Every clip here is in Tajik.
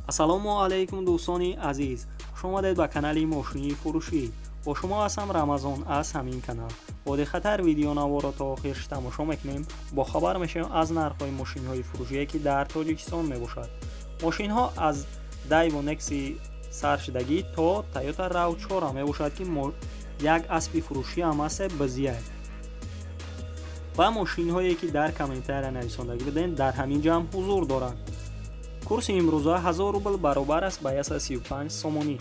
Ассалому алайкум, дӯстони азиз, хуш омадед ба канали мошини фурӯшӣ. Бо шумо ҳастам Рамазон аз ҳамин канал. Бо диққаттар видеонаворо то охирш тамошо мекунем, бохабар мешавем аз нархҳои мошинҳои фурӯшие, ки дар Тоҷикистон мебошад. Мошинҳо аз Daewoo Nexia саршидагӣ то Toyota RAV4 мебошад, ки як аспи фурӯшӣ ҳам аст бизия. Ва мошинҳое, ки дар комментария нависондагӣ будем, дар ҳамин ҷамъ ҳузур доранд. Курси имрӯза 1000 рубл баробар аст ба 135 сомонӣ.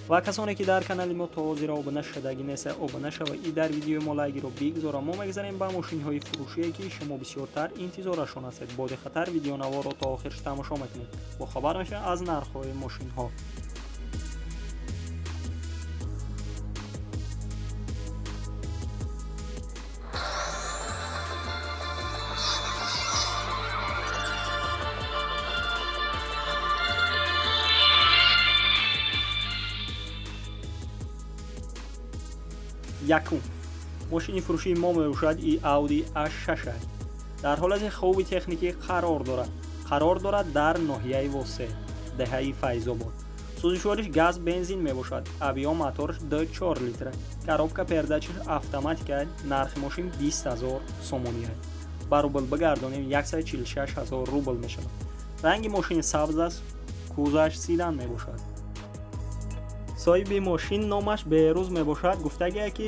Ва касоне, ки дар канали мо то ҳозира обуна шудагӣ неста, обуна шава и дар видеои мо лайкиро бигзора. Мо мегзарем ба мошинҳои фурӯшие, ки шумо бисёртар интизорашон ҳастед. Бо диққаттар видеонаворро то охирш тамошо мекунед, бохабар мешавед аз нархҳои мошинҳо. Якум мошини фурӯшии мо мебошад и Audi A6. Дар ҳолати хуби техникӣ қарор дорад. Қарор дорад дар ноҳияи Восе, деҳаи Файзобод. Сӯзишвориш газ бензин мебошад. Объём моторш 2,4 литра. Коробка передачиш автоматика. Нархи мошин 20 000 сомонӣ. Ба рубл бигардонем, 146 000 рубл мешавад. Ранги мошин сабз аст, кузаш седан мебошад. Соҳиби мошин номаш Беҳрӯз мебошад. Гуфтагие, ки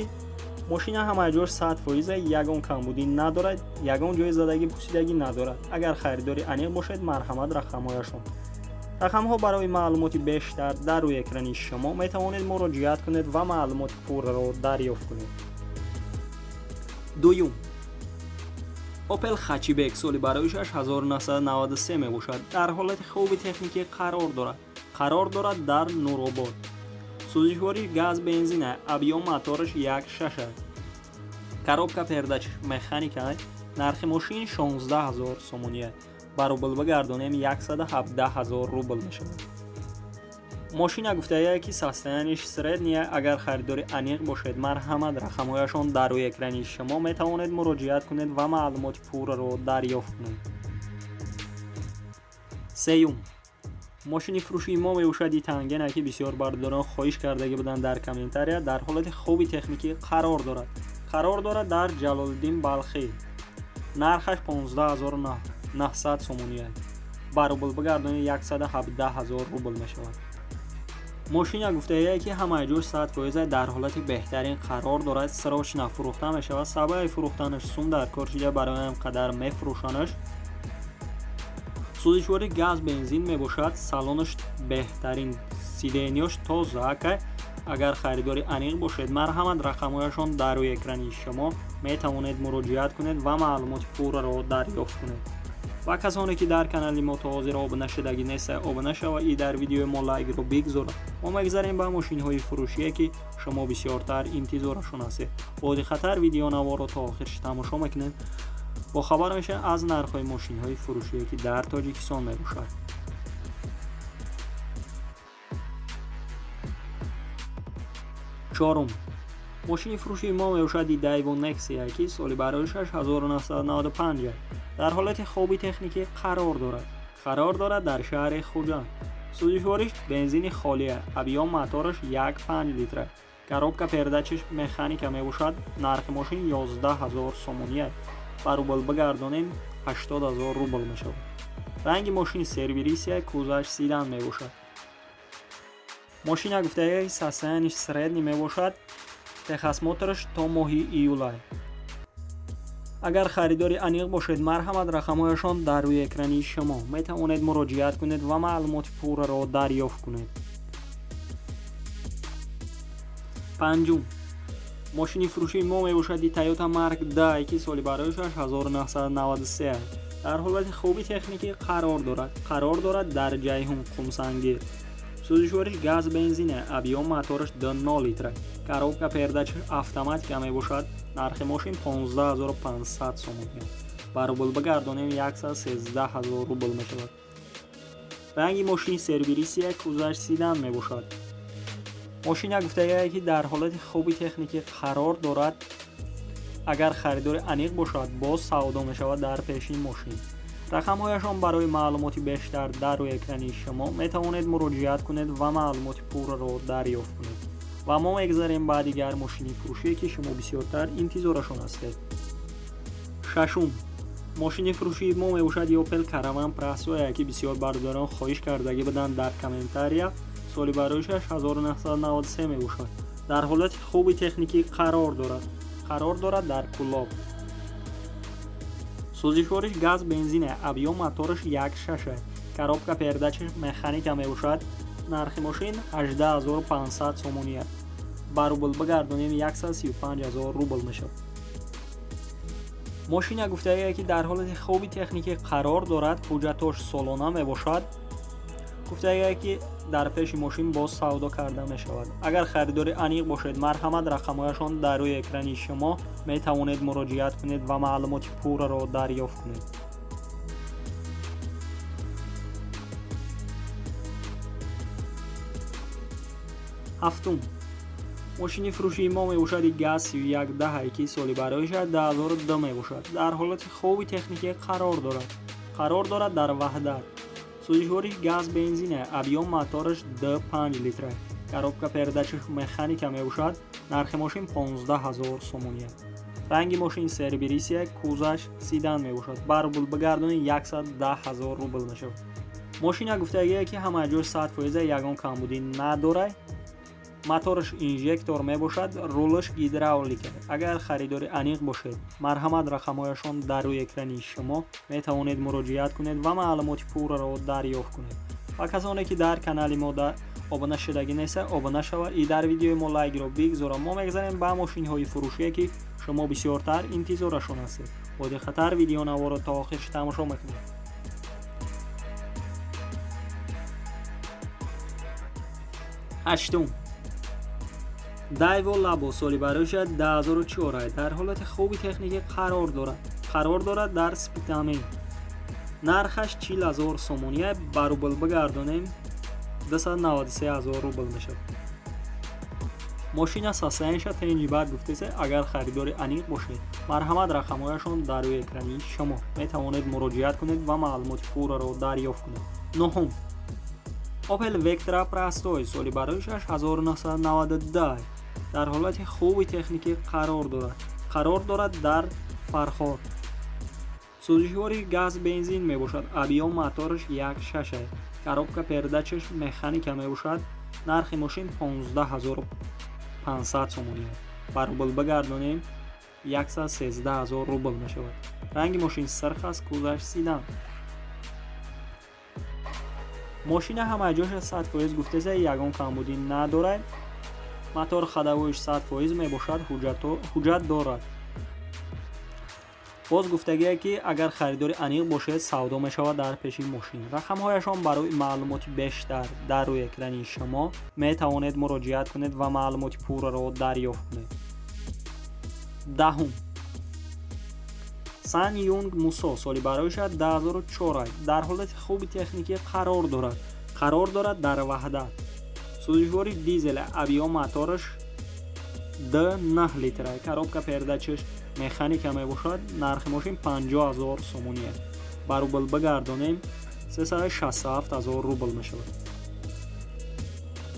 мошина ҳамаи ҷош 100%, ягон камбудӣ надорад, ягон ҷои задагӣ пусидагӣ надорад. Агар харидори аниқ бошед, марҳамат, рақамҳояшон. Рақамҳо барои маълумоти бештар дар рӯи экрани шумо, метавонед муроҷиат кунед ва маълумоти пурраро дарёфт кунед. Дуюм Opel Hatchback соли бароишаш 1993 мебошад. Дар ҳолати хуби техникӣ қарор дорад. Қарор дорад дар Нуробод. Сӯзишвориш газ бензин, объём мотораш 1,6, коробка передач механика. Нархи мошин 16 000 сомонӣ. Ба рубл бигардонем, 117 000 рубл мешавад. Мошина гуфтае, ки состояниеш средний. Агар харидори аниқ бошед, марҳамат, рақамҳояшон дар рӯи экрани шумо, метавонед муроҷиат кунед ва маълумоти пурраро дарёфт кунед. Сеюм мошини фурӯшии мо мебошад и Тангена, ки бисёр бардорон хоҳиш кардагӣ буданд дар комментария. Дар ҳолати хуби техникӣ қарор дорад. Қарор дорад дар Ҷалолиддин Балхӣ. Нархаш 15 900 сомонӣ. Ба рубл бигардонед, 117 000 рубл мешавад. Мошина гуфтае, ки ҳамаи ҷош 100%, дар ҳолати беҳтарин қарор дорад. Срочно фурӯхта мешавад. Сабаби фурӯхтанаш сум дар кор шида, барои ҳам қадар мефурӯшанаш. Сӯзишвори газ бензин мебошад. Салонаш беҳтарин, сиденьяш тоза. Агар харидори аниқ бошед, марҳамат, рақамҳояшон дар рӯи экрани шумо, метавонед муроҷиат кунед ва маълумоти пурраро дарёфт кунед. Ва касоне, ки дар канали мо то ҳозир обуна шудагӣ неста, обуна шава и дар видеои мо лайкро бигзора. Мо мегзарем ба мошинҳои фурӯшие, ки шумо бисёртар интизорашон ҳастед. Бо диққаттар видеонаворро то охирш тамошо мекунем, бохабар мешавем аз нархҳои мошинҳои фурӯшие, ки дар Тоҷикистон мебошад. Чорум мошини фурӯшии мо мебошад и Daewoo Nexia, ки соли бароишаш 1995, дар ҳолати хуби техникӣ қарор дорад. Қарор дорад дар шаҳри Хуҷанд. Сӯзишвориш бензини холия, объём мотораш 1,5 литра, коробка передачиш механика мебошад. Нархи мошин 11 000 сомонӣ. Ба рубл бигардонем, 80 000 рубл мешавад. Ранги мошин серебристый, кузаш седан мебошад. Мошина гуфтае, состояниеш средний мебошад. Техосмотраш то моҳи июлай. Агар харидори аниқ бошед, марҳамат, рақамҳояшон дар рӯи экрани шумо, метавонед муроҷиат кунед ва маълумоти пурраро дарёфт кунед. Панҷум мошини фурӯшии мо мебошад и Toyota Mark II, ки соли бароишаш 1993, дар ҳолати хуби техникӣ қарор дорад. Қарор дорад дар Ҷайҳун, Қумсангир. Сӯзишвориш газ бензин, объём мотораш 2,0 литра, коробка передач автоматика мебошад. Нархи мошин 15 500 сомонӣ. Ба рубл бигардонем, 113 000 рубл мешавад. Ранги мошин серебристый, кузаш седан мебошад. Мошина гуфтагие, ки дар ҳолати хуби техникӣ қарор дорад. Агар харидори аниқ бошад, боз савдо мешавад дар пеши мошин. Рақамҳояшон барои маълумоти бештар дар рӯи экрани шумо метавонед муроҷиат кунед ва маълумоти пурраро дарёфт кунед. Ва мо мегзарем ба дигар мошини фурӯшие, ки шумо бисёртар интизорашон ҳастед. Шашум мошини фурӯшии мо мебошад Opel Caravan Presso, ки бисёр бародарон хоҳиш кардагӣ буданд дар комментария. Соли бароишаш 1993 мебошад. Дар ҳолати хуби техникӣ қарор дорад. Қарор дорад дар Кулоб. Сӯзишвориш газ бензин, объём мотораш 1.6, коробка передачаш механика мебошад. Нархи мошин 18500 сомонӣ аст. Ба рубл бигардонем 135000 рубл мешавад. Мошина гуфтагие, ки дар ҳолати хуби техникӣ қарор дорад, ҳуҷҷатош солона мебошад. Гуфтагие, ки дар пеши мошин боз савдо карда мешавад. Агар харидори аниқ бошед, марҳамат, рақамҳояшон дар рӯи экрани шумо, метавонед муроҷиат кунед ва маълумоти пурраро дарёфт кунед. Ҳафтум мошини фурӯшии мо мебошад ГАЗ 3110, ки соли бароишаш 2002 мебошад. Дар ҳолати хуби техникӣ қарор дорад. Қарор дорад дар Ваҳдат. Сӯзишвориш газ бензин, объём мотораш 2.5 литра, коробка передачаш механика мебошад. Нархи мошин 15000 сомонӣ аст. Ранги мошин серебристый, кузаш седан мебошад. Ба рубл бигардонӣ 110000 рубл мешавад. Мошина гуфтагие, ки ҳама ҷош 100%, ягон камбудӣ надорад. Мотораш инжектор мебошад, рулаш гидравлика. Агар харидори аниқ бошед, марҳамат, рақамҳояшон дар рӯи экрани шумо, метавонед муроҷиат кунед ва маълумоти пурраро дарёфт кунед. Ва касоне, ки дар канали мо обуна шудагӣ неста, обуна шавад и дар видеои мо лайкро бигзорад. Мо мегзарем ба мошинҳои фурӯшие, ки шумо бисёртар интизорашон ҳастед. Бо диққаттар видеонаворо то охирш тамошо мекунед. Ҳаштум Daewoo Labo соли бароишад 2004, дар ҳолати хуби техникӣ қарор дорад. Қарор дорад дар Спитамен. Нархаш 40000 сомонӣ, ба рубл бигардонем 293000 рубл мешавад. Мошина состояниеша тенҷи бад гуфтесе. Агар харидори аниқ бошед, марҳамат, рақамҳояшон дар рӯи экрани шумо, метавонед муроҷиат кунед ва маълумоти пурраро дарёфт кунед. Нуҳум Opel Vectra Простой соли бароишаш 1992, дар ҳолати хуби техникӣ қарор дорад. Қарор дорад дар Фархор. Сӯзишвори газ бензин мебошад. Объём мотораш 1.6, коробка передачаш механика мебошад. Нархи мошин 15500 сомонӣ аст. Ба рубл бигардонем 113000 рубл мешавад. Ранги мошин сирх аст, кузаш седан. Мошина ҳама ҷоша 100% гуфтеса, ягон камбудӣ надорад. Мотор ходовойш 100% мебошад, ҳуҷҷат дорад. Боз гуфтагие, ки агар харидори аниқ бошед, савдо мешавад дар пеши мошин. Рақамҳояшон барои маълумоти бештар дар рӯи экрани шумо, метавонед муроҷиат кунед ва маълумоти пурраро дарёфт кунед. Даҳум SsangYong Musso соли бароишад 2004, дар ҳолати хуби техникӣ қарор дорад. Қарор дорад дар Ваҳдат. Сӯзишвори дизел, объём мотораш 2.9 литра, коробка передачаш механика мебошад. Нархи мошин 50000 сомонӣ аст. Ба рубл бигардонем 367000 рубл мешавад.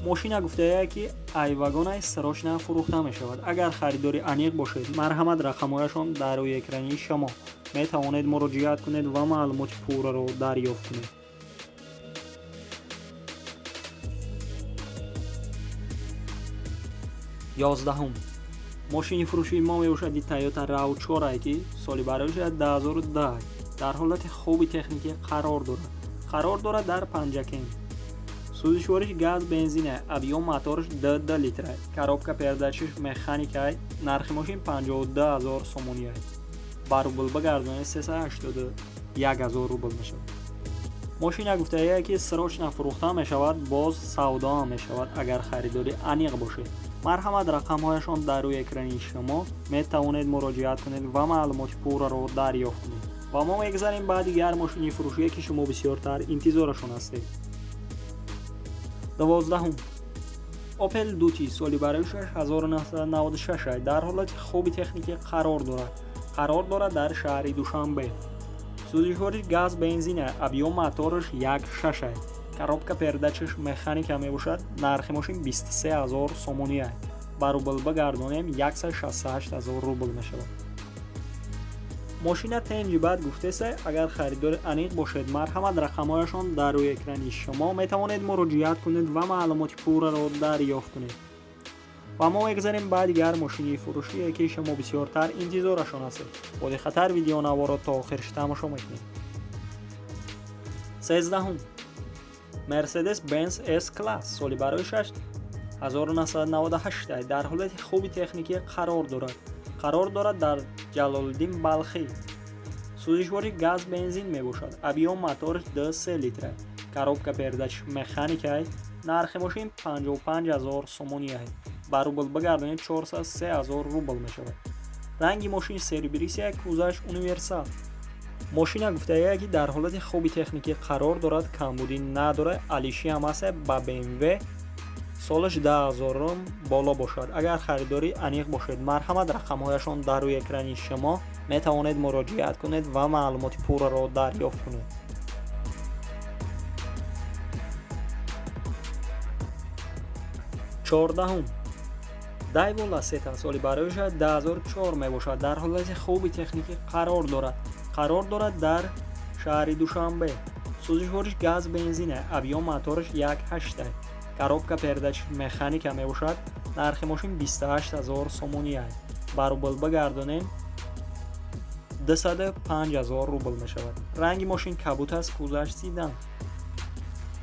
Мошина гуфтая, ки айвагонай срочно фурӯхта мешавад. Агар харидори аниқ бошед, марҳамат, рақамҳояшон дар рӯи экрани шумо, метавонед муроҷиат кунед ва маълумоти пурраро дарёфт кунед. Ёздаҳум мошини фурӯшии мо мебошад Toyota RAV4, ки соли бароишад 2010, дар ҳолати хуби техникӣ қарор дорад. Қарор дорад дар Панҷакент. Сӯзишвориш газ бензин, объём мотораш 2 литра, коробка передачаш механика. Нархи мошин 52000 сомонӣ аст. Ба рубл бигардонед 381000 рубл мешавад. Мошина гуфтагие, ки срочно фурӯхта мешавад, боз савдо ҳам мешавад. Агар харидори аниқ бошед, марҳамат, рақамҳояшон дар рӯи экрани шумо, метавонед муроҷиат кунед ва маълумоти пурраро дарёфт кунед. Ва мо мегзарем ба дигар мошини фурӯшие, ки шумо бисёртар интизорашон ҳастед. Дувоздаҳум Opel Duty соли бароишаш 1996, дар ҳолати хуби техникӣ қарор дорад. Қарор дорад дар шаҳри Душанбе. Сӯзишвориш газ бензин, объём мотораш 1.6. Коробка передачаш механика мебошад. Нархи мошин 23 000 сомонӣ. Ба рубл бигардонем 168 000 рубл мешавад. Мошина тенҷи бад гуфтеса, агар харидори аниқ бошед, марҳамат, рақамҳояшон дар рӯи экрани шумо, метавонед муроҷиат кунед ва маълумоти пурраро дарёфт кунед. Ва мо мегзарем ба дигар мошини фурӯшие, ки шумо бисёртар интизорашон ҳастед. Бо диққаттар видеонаворо то охирш тамошо мекунед. 13-ум Mercedes Benz S-Class соли барои 1998 дар ҳолати хуби техникӣ қарор дорад. Қарор дорад дар Ҷалолиддин Балхӣ. Сӯзишвори газ бензин мебошад. Объём мотораш 2.3 литра. Коробка передач механика. Нархи мошин 55 000 сомонӣ. Ба рубл бигардонед 403 000 рубл мешавад. Ранги мошин серебрисия, кузаш универсал. Мошина гуфтая, ки дар ҳолати хуби техникӣ қарор дорад, камбудӣ надорад, алиши ҳам аст ба BMW, солаш 10000 боло бошад. Агар харидори аниқ бошед, марҳамат, рақамҳояшон дар рӯи экрани шумо, метавонед муроҷиат кунед ва маълумоти пурраро дарёфт кунед. 14-ум Daewoo Lacetti соли барои 2004 мебошад. Дар ҳолати хуби техникӣ қарор дорад. Қарор дорад дар шаҳри Душанбе. Сӯзишвориш газ бензин, объём мотораш 1.8. Коробка передач механика мебошад. Нархи мошин 28 000 сомонӣ. Ба рубл бигардонем 205 000 рубл мешавад. Ранги мошин кабут аст, кузаш седан.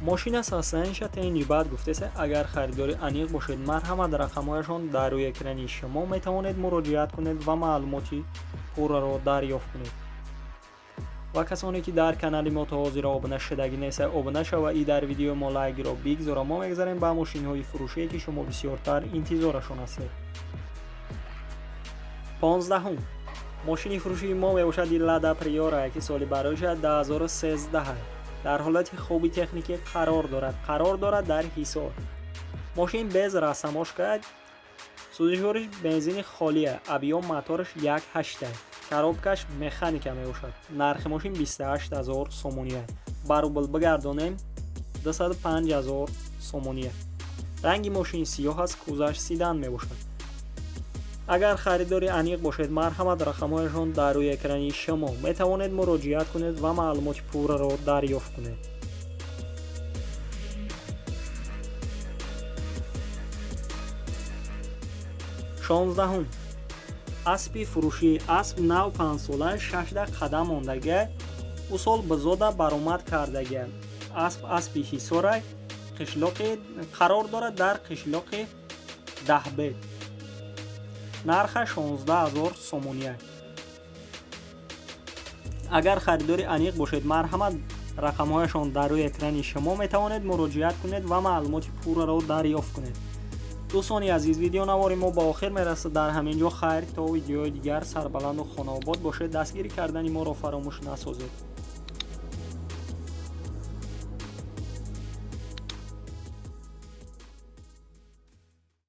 Мошина сасанша тенҷи бад гуфтеса, агар харидори аниқ бошед, марҳамат, рақамҳояшон дар рӯи экрани шумо, метавонед муроҷиат кунед ва маълумоти пурраро дарёфт кунед. Ва касоне ки дар канали мо то ҳозир обуна шудагӣ нест, обуна шава и дар видеои мо лайкро бигзора. Мо мегзарем ба мошинҳои фурӯшие, ки шумо бисёртар интизорашон ҳастед. 15-ум мошини фурӯшии мо мебошад Лада Приора, ки соли барои 2013 дар ҳолати хуби техникӣ қарор дорад. Қарор дорад дар Ҳисор. Мошин без растаможка, сӯзишвориш бензини холия, объём мотораш 1.8, коробкаш механика мебошад. Нархи мошин 28 000 сомонӣ. Ба рубл бигардонем 205 000 сомонӣ. Ранги мошин сиёҳ аст, кузаш седан мебошад. Агар харидори аниқ бошед, марҳамат, рақамҳояшон дар рӯи экрани шумо, метавонед муроҷиат кунед ва маълумоти пурраро дарёфт кунед. 16-ум аспи фурӯшӣ. Асп нав 5-сола, 6 қадам мондага, ӯ сол бизода баромад кардага. Асп аспи Ҳисорай, қишлоқи қарор дорад дар қишлоқи Даҳбе. Нарха 16 000 сомонӣ. Агар харидори аниқ бошед, марҳамат, рақамҳояшон дар рӯи экрани шумо, метавонед муроҷиат кунед ва маълумоти пурраро дарёфт кунед. Дӯстони азиз, видеонавори мо ба охир мерасад. Дар ҳамин ҷо хайр, то видеои дигар сарбаланду хонаобод бошед. Дастгирӣ кардани моро фаромӯш насозед.